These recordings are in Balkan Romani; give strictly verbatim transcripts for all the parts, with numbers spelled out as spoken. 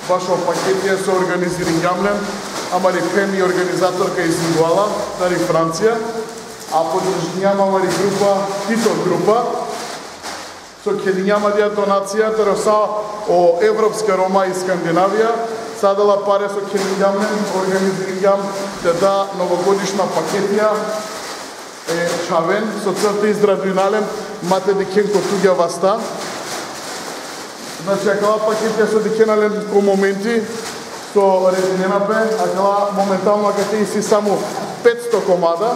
Bašo paketija so organiziringjam len, amari phen i organizatorka iz Angola, tari Francija, a podržingjam amari grupa, Tito grupa, so khelingjam adija donacija taro sa o evropska Roma i Skandinavija, sa adala pare so khelingjam len, organiziringjam te da novogodišna paketija e čhaven, so cel te izradujna len, ma te dikhen ko tugja vasta. Znači, akala paketija so dikhena len ko momenti, so redinena pe, akala momentalno akate isi samo petsto komada,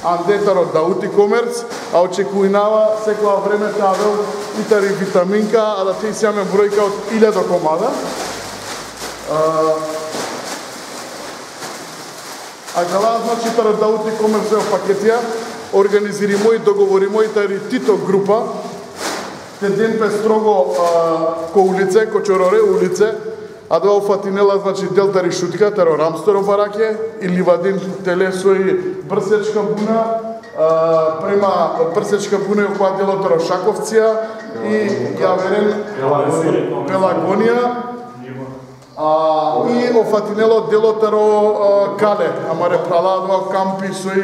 ande taro Dauti Komerc, a očekujnava sekoja vreme te avel i tari Vitaminka, a da te isi amen brojka od iljado komada. A, akala, znači, taro Dauti Komerc o paketija, organizirimo i dogovorimo i tari Tito grupa, te den pe strogo, a, ko ulice, ko čorore ulice, adava ufatinela, znači, del tari Šutka, taro Ramstoro barake, i Livadin tele soj Brsečka buna, a, prema Brsečka buna, okova delo taro Šakovcija, i javeren Pelagonija, a, i ofatinela o delo taro, a, Kale, amare phrala, adava kampi soj,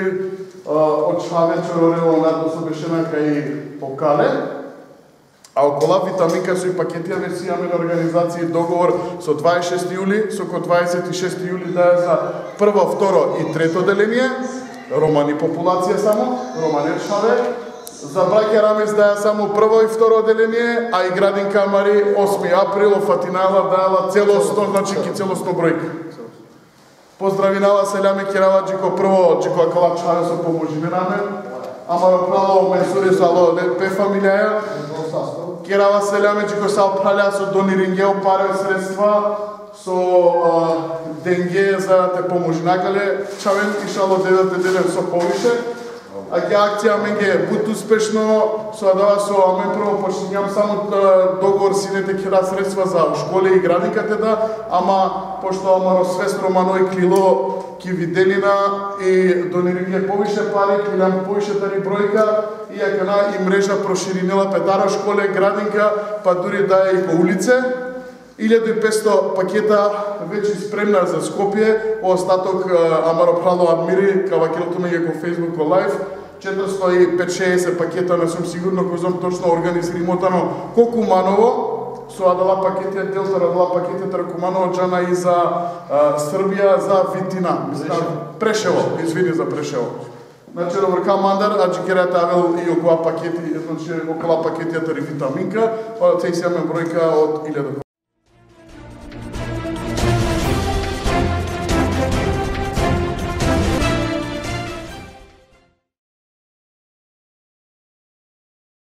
a, o čhave čorore o nato so bešena kaj o Kale. A okola Vitaminka soj paketija već si amen organizacija i dogovor so dvaeset šesti juli, so ko dvaeset šesti juli daja za prvo, vtoro i treto delenie, romani populacija samo, romane čhave. Za brakja Ramiz daja samo prvo i vtoro delenie, a i Gradinka amari osmi april ofatinela, dajala celosno, znači, ki celosno brojka. Pozdravinav, selami kerava dži ko prvo, dži ko akala čhave so pomožinena amen. Amaro phralo Mensuri so alo pe familijaja. Kerava selami dži ko sa o phralja so doniringje o pare, o sredstva so, a, dengje za te pomožina akale čhaven, inšallah, Devel te del len so poviše. Akija akcija amenge but uspešno, so adava so amen prvo počingjam samo, e, dogovor sine te kera sredstva za škole i Gradinka te da, ama pošto amaro svest romano iklilo ki Videlina i doniringje poviše pare, ikliljam poviše tari brojka, i akana i mreža proširinela pe taro škole, Gradinka, pa duri da i ko ulice. Iljadu i petsto paketa veći spremna za Skopje, o ostatok, e, amaro phralo Admiri, ka vakerel tumenge ko Facebook, ko live, četiristo i pedeset paketa, na sum sigurno kozom točno, organizirimo tano ko Kumanovo, so adala paketija, del taro adala paketija taro Kumanovo džana i za, e, Srbija, za Vitina, mislim, Preševo, izvini, za Preševo. Znači, dobro, ka mandar, adžikera te avel i okova paketi, znači, okola paketija tari Vitaminka, pa te isi amen brojka od iljada.